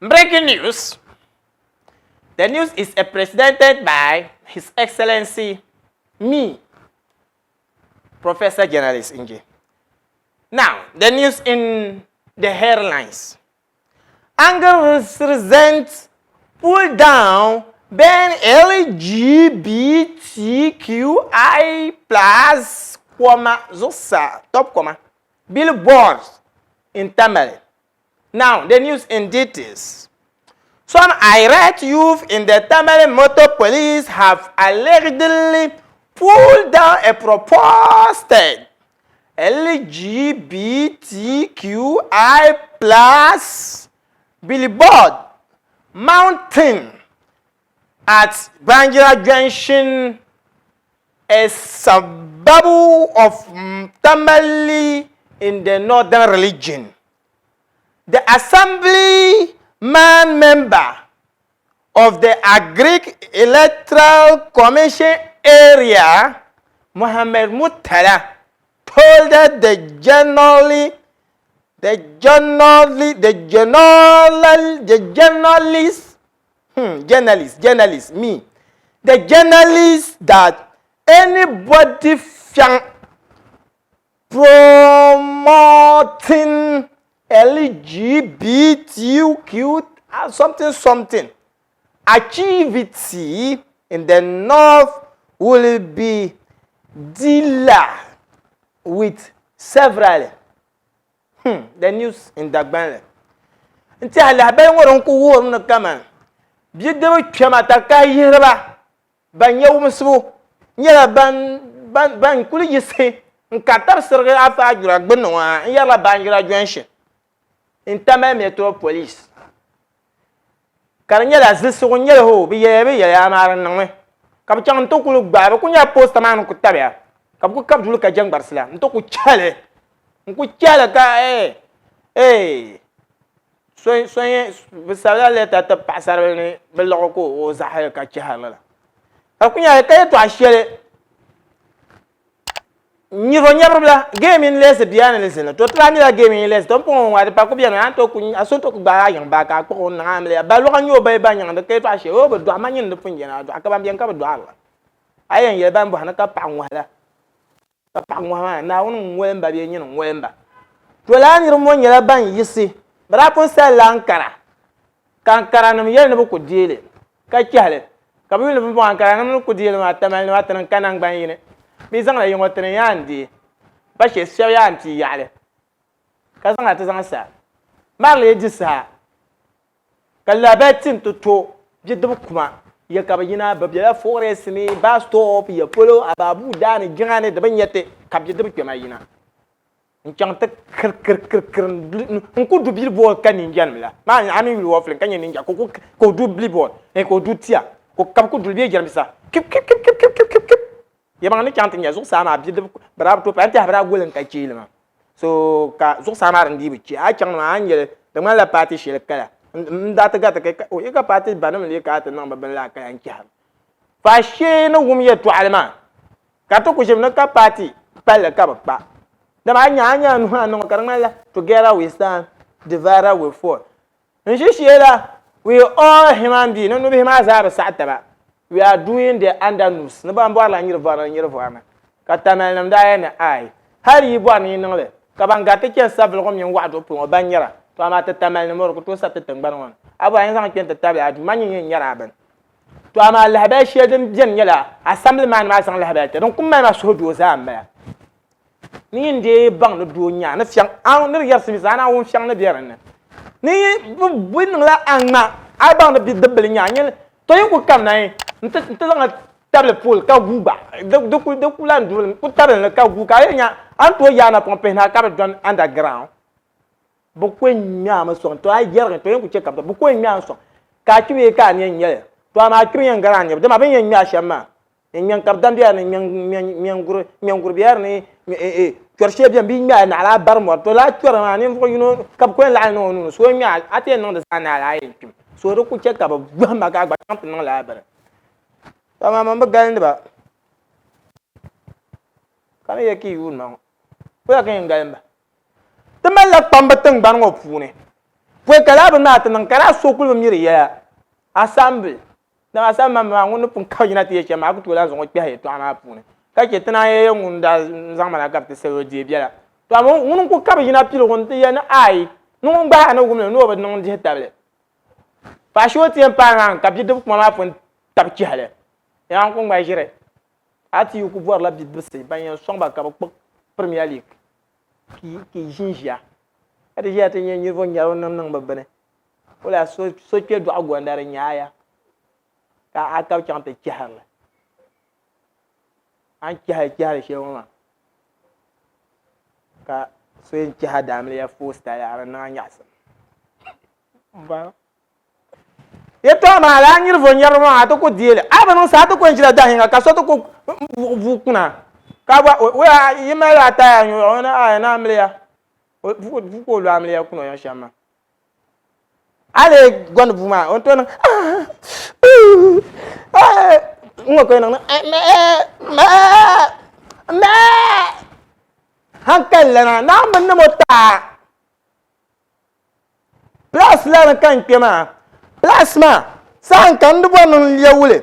Breaking news. The news is presented by His Excellency, me, Professor Journalist Inje. Now, the news in the headlines. Anger resent pull down ban LGBTQI plus comma zuɣusaa top comma billboards in Tamale. Now, the news in details. Some irate youth in the Tamale Motor Police have allegedly pulled down a proposed LGBTQI plus billboard mounting at Banjira Junction, a suburb of Tamale in the northern region. The assemblyman member of the Agric Electoral Commission area, Mohammed Mutala, told the journalist the journalist the journal the journalist journalist journalist me the journalist that anybody fiang promoting LGBTQ something something activity in the north will be dealer with several. The news in Dagbanli. N tiɛhi lahabali ŋɔ din ku wuhirimi ni kaman bidibi kpɛma takahi yihiriba ban nyɛ wumsibu nyɛla ban kuli yiɣisi n kari tabi sirigi Afa Ajura gbunni ŋɔ ha n yɛrila Baanjira Junction in Tamale Metropolis ka di nyɛla zilisigu n nyɛli hoo bi yɛliya bi yɛliya amaa di niŋmi ka bi chaŋ n ti kuli gbaai bi kuli nyɛla posta maa ni ku tabiya ka bi ku kabi duli ka jɛŋgbarisi la n ti ku chɛli n ku chɛli ka ee ee so so bi sabila lɛta ti paɣasaribili ni bi liɣi ka o zaɣali ka chɛhirili la ka di ku nyɛla ka yɛltɔɣa shɛli Nyiro nyɛbiribila gee mini lɛsi bia ni lizini to tira nyɛla gee mini lɛsi to n pɔŋɔ ŋɔ di pa ku bɛni a ni tooi ku a so ni tooi ku gbaai a yiŋ baa ka a kpuɣi o niŋ a amiliya ba lɔɣu n-nyɛ o ba yi ba nyaŋ di ka yɛltɔɣa shɛli o bi dɔɣi ma nyini di pun yɛn a dɔɣi ka ban bɛni ka bi dɔɣiri la a yɛn yɛli ban bɔhi ni ka paɣa ŋɔhi la ka paɣa ŋɔhi maa Naawuni n-ŋoli m ba bee nyini n-ŋoli m ba to lala niriba ŋɔ nyɛla ban yiɣisi bɛ daa pun salila Ankara ka Ankaranim yɛli ni bɛ ku deei li ka chɛhi li, ka bɛ yuli ni pumpɔŋɔ Ankaranim ni ku deei li maa, Tamalinima ti niŋ ka naŋgban yini bɛ zaŋla yi ŋɔ ti ni yaa n-deei ba shee shɛba yaa n-ti yaɣili ka zaŋ a ti zaŋ sa mari lee di saha ka lahabali ti n-ti to bidib kuma ya ka bɛ yina bɛ bela forest ni bus stop ya polo ababu daa ni jiŋa ni di bi nya ti ka bidib kpɛma yina. N chaŋ ti kirikirikirikiri n ku du billboard ka ninja nim la maa a mini yuli wɔfili ka nyɛ ninja ka o du billboard eh, ka o du tia ka bi ku duli bee jiranbiisa kip kip kip kip kip kip kip kip yɛmaŋ ni chaŋ ti nya zuɣusaa maa bidib bi daa bi tooi paai n tiɛha bi daa goli n ka cheeli maa so ka zuɣusaa maa din dii bi che a chaŋ maa a ni nyɛli di ŋmanila paati shɛli kala n daa ti gariti ka o ka paati banim lee ka a ti niŋ bi bini laa kala n chɛhiri faashee ni wum yɛltɔɣali maa Ka ti ku ʒimi ni ka paati palli ka bi kpa. Dama a nya a nya a nuhi a niŋ ka di ŋmanila together we stand, divided we fall. N ʒi shee la, we all human being, ni nubihi maa zaa bi saɣi taba. We are doing the under nose, ni ban bɔrila nyiri vɔrina nyiri vɔrina. Ka Tamil nim daa yɛli ni aai, hali yi bɔri ni yi niŋ li, ka ban gariti chani savilgu mini waɣiduɣu polo ŋɔ ban nyara, to amaa ti Tamil nim ŋɔ di ku tooi sabi ti tiŋgbani ŋɔ ni. A bɔri a ni zaŋ kpe nti tabili a duuma nyin yɛn nyari a bini. To amaa lahabali shɛli din beni nyɛla assembly man maa zaŋ lahabali ti din kum mali ma suhudoo zaa m-bala. Ni yin deei baŋ ni doo nya ni fiɛŋ a ni di yɛri simisa a naan wum fiɛŋ ni be din ni. Ni yi bi niŋla a ŋma a baŋ ni bidibbili nya a nyɛ to yi ku kamina yi nti zaŋ li tabili pool ka guui gba di ku di ku lan duri ku tabili li ka guui ka a yɛn nya a ni tooi yaai napɔŋ pihinahi ka bi dɔni underground. Bɛ ku yɛn ŋme a mi sɔŋ, to a yi yɛrigi, to yɛn ku chɛ ka bɛ ku yɛn ŋme a sɔŋ, ka a kpi bee ka a ni yɛn nya li, to amaa a kpimi yɛn gari a nyabu, dama bɛ ni yɛn ŋme a shɛm maa, ŋme n-ka bɛ dam bela ni, ŋme n-guri bela ni, kpɛri shɛli beni, bɛ yi ŋme a naɣila a bari mɔri, to lala kpɛri maa ninvuɣ yino ka bɛ ku yɛn laɣim niŋ o nuu ni, so ŋme a, a ti yɛn niŋ di zaa naai la a yɛn kpimi, so di ku chɛ ka bɛ yɔhim ma ka a gba chaŋ ti niŋ lala bini. To amaa man bi galindi ba, ka ni yɛ ka yi yuuni ma ŋɔ, wula ka n yɛn galim ba? Ti malila kpamba tiŋgbani ŋɔ puuni. Pɔi ka lala bini maa ti niŋ ka daa so kuli bi mi di yɛla. Assembly, dama assembly man maa ŋun ni pun kabi yina ti yɛ shɛm maa a ku tooi lahi zaŋ o kpɛhi yɛtɔɣa maa puuni ka chɛ ti naan yɛli ŋun daa zaŋ ma na ka bɛ ti sali o deei biɛla. To amaa ŋuni n-ku kabi yina piligu nti yɛli ni aai ni ŋun gbahi a ni wum li ni o bi niŋ dihi tabili. Paɣa shee o ti yɛn paai maa ka bidib kuma maa pun tabi chɛhili. Yaa n ku ŋma ʒiri. A ti yi ku bɔrila bidibisi ban yɛn sɔŋ ba ka bɛ kpuɣi Premier League ka yi ʒinʒiya ka ti ʒiya ti nya niriba ŋmɛri o niŋ niŋ bɛ bini. Wula so kpe dɔɣi gonda di nyaaya ka a kabi chaŋ ti chɛhiri li. A ni chɛhiri chɛhiri shɛli ŋɔ maa ka so yɛn chɛhi a daamiliya fosta la a di niŋ a nyaɣisim. Yɛtɔɣa maa laa nyiri vo nyɛriba maa a ti ku deei li. A bi niŋ sa a ti ku yɛn ʒila dahin yiŋga ka so ti ku wuɣi bua kuna ka bɔhi o wula yi mali a taaya nyo o ni aai ni amiliya bua ka o lo amiliya kuna o yiŋ shɛm maa. A lee gɔndi bua maa o ni tooi niŋ n-ŋɔ ka o yɛn niŋ hankali lana Naawuni bi niŋ o taai. Plus la ni ka n kpe maa plus maa saha n ka n di bɔri ni n lɛ wuli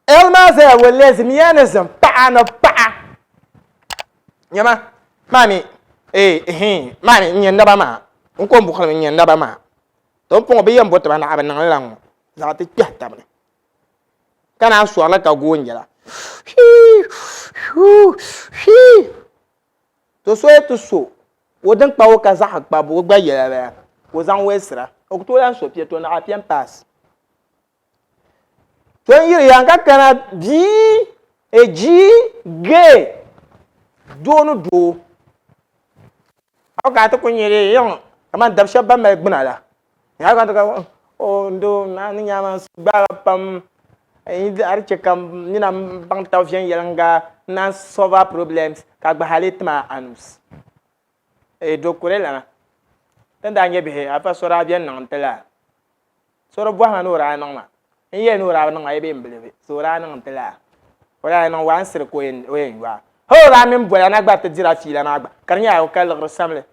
L maa zaya wɔ lesbianism paɣa ni paɣa nyɛma maa mi ee ehe maa mi n nyɛ naba maa n ko n buɣili mi n nyɛ naba maa to n puŋɔ bi yɛn bo tiba naɣa bi niŋli la ŋɔ zaɣ ti kpɛhi tabi ni ka naan sɔrili ka goon yɛla To so yi ti so o din kpa o ka zaɣa kpabu o gba yɛla bala ka o zaŋ weesira o ku tooi lahi so piɛ to naɣa piɛm paasi. To n yiri ya n ka kana bia e G gay doo ni doo a ka ti ku nyɛ di yiŋ kamani dab shɛba ban mali gbuna la Ya ka ka o ndo na ni nyama su gbaala pam a di chɛ ka nina baŋ tabi viɛnyɛliŋga n-naan solve our problems ka gbahi a lee ti ma anus. Ee do kuri lana. Ti ni daa nyɛ bihi afa so daa beni niŋ n-ti laa. So di bɔhi ma ni o daa niŋ ma. N yɛli ni o daa bi niŋ ma yi bee m bilibi so o daa niŋ n-ti laa. O daa niŋ wa n siri ka o yɛn yo a. Hali o daa mini boli a na gba ti dira fiila maa gba ka di nyɛla o ka liɣiri samli.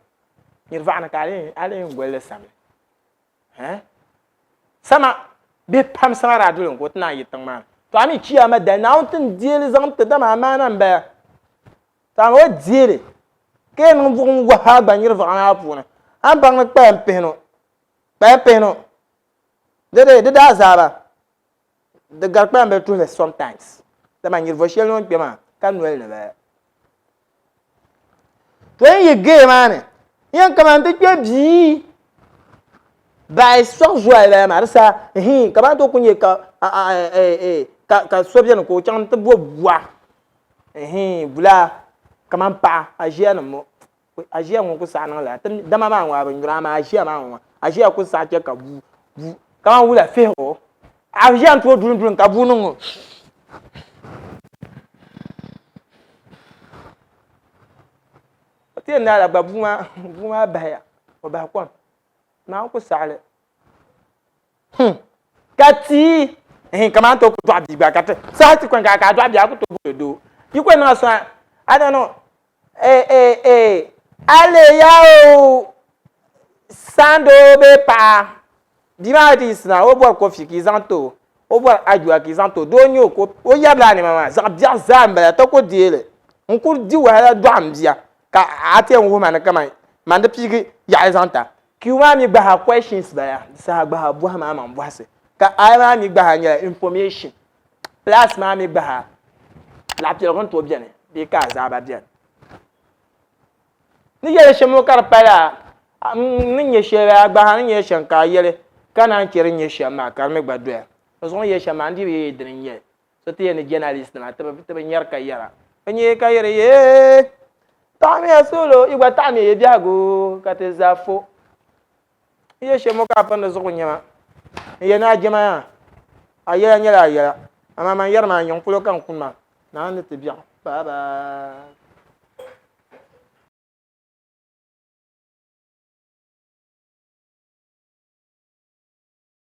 Nyiri vaɣani ka a lee yɛn goli li samli eh? Sama bihi pam sama daa doli n ka o ti naan yi tiŋ maa ni. To a mi chiyaama dali Naawuni ti ni deei li zaŋ ti dama amaana m-bala. To amaa o deei li ka yɛn niŋ buɣim wahi a gba nyiri vaɣa maa puuni. A ni baŋ ni kpayam pihinu, kpayam pihinu di di di daa azaaba di gari kpayam bili tuhili sometimes dama nyiri vo shɛli ni o ni kpe maa ka noli ni bala. To n yi gee maa ni n yɛn kamani ti kpɛ bia bahi sɔɣ zuali bala maa di saha hii kamani ti ku nyɛ ka ka so biɛni ka o chaŋ ti bo bua hii bula kamani paɣa aʒiya nim ŋɔ aʒiya ŋɔ ku saɣi niŋ lala dama maa ŋɔ a bi nyura amaa aʒiya maa ŋɔ aʒiya ku saɣi chɛ ka bua kamani wula fihigu aʒiya n tooi duli duli ka bua niŋ ŋɔ O ti yɛn naai la gba bua maa bua maa bahiya o bahi kom Naawuni ku saɣi li hmm ka tii ehe kamani a tooi ku dɔɣi bia gba ka ti saha ti kɔŋ ka a dɔɣi bia a ku tooi booni doo yi ku yɛn niŋ a sɔŋ a don't know eh eh eh a leeya o sandoo bee paɣa Bia maa yi ti yiɣisina, o bɔri kofi ka yi zaŋ ti o, o bɔri ajuwa ka yi zaŋ ti o, doo n-nyɛ o ka o yɛrila a nɛma maa, zaɣ biɛɣu zaa m-bala, ti ku deei li. N ku di wahala dɔɣi m bia ka a ti yɛn wuhi ma ni kaman man di piigi yaɣili zaŋ ti a. Q maa mi gbahi questions bala, di saha gbahi bɔhim a maŋ bɔhisi, ka I maa mi gbahi nyɛla information, plus maa mi gbahi laɣipiɛligu ni tooi beni bee ka azaaba beni. Ni yɛli shɛm ŋɔ ka di pala n ni nyɛ shɛli a gba a ni nyɛ shɛm ka a yɛli ka naan chɛ di nyɛ shɛm maa ka di mi gba doya. Di zuɣu ni yɛli shɛm maa n dii bi yɛli dini n-nyɛ li. So ti yɛli ni journalist nima ti bi nyari ka yɛra. Bɛ nyɛ ka yɛri yee taɣimiya solo yi gba taɣimiya yi biɛhigu ka ti zaa fo. N yɛli shɛm ŋɔ ka a piri ni zuɣu nyɛma. N yɛli ni a jɛma yaa a yɛla nyɛla a yɛla amaa man yɛri maa yiŋ polo ka n kuni maa Naawuni ni ti biɛɣu. Bye bye.